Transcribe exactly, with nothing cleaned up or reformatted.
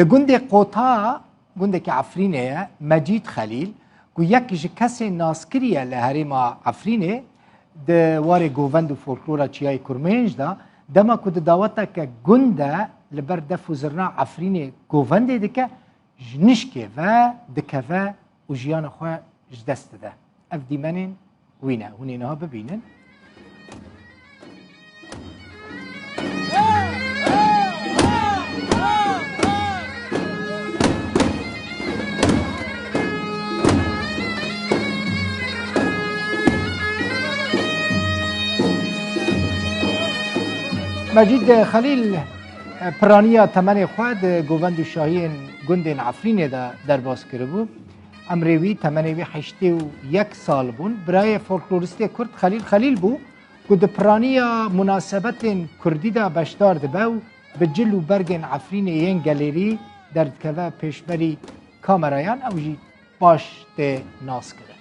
Li gundê Qota, gundekî Efrînê ye, Mecîd Xelîl, ku yek ji kesên naskirî ye li herêma Efrînê, di warê govend û folklora Çiyayê Kurmênc de, dema ku di daweteke gund de li ber def û zirna Efrînê govendê dike, ji nişkê ve dikeve û jiyana xwe ji dest dide. Ev dîmenên wî ne. Hûn ê niha bibînin. Mecîd Xelîl piraniya temenê xwe di govend û şahiyên gundên Efrînê de derbas kiribû. Emrê wî, temenê wî heştê û yek sal bûn. Birayê folkloristê kurd Xelîl Xelîl bû ku di piraniya munasebetên kurdî de beşdar dibe û bi cil û bergên Efrînê yên gelêrî derdikeve pêşberî kamerayan, ew jî baş tê naskirin.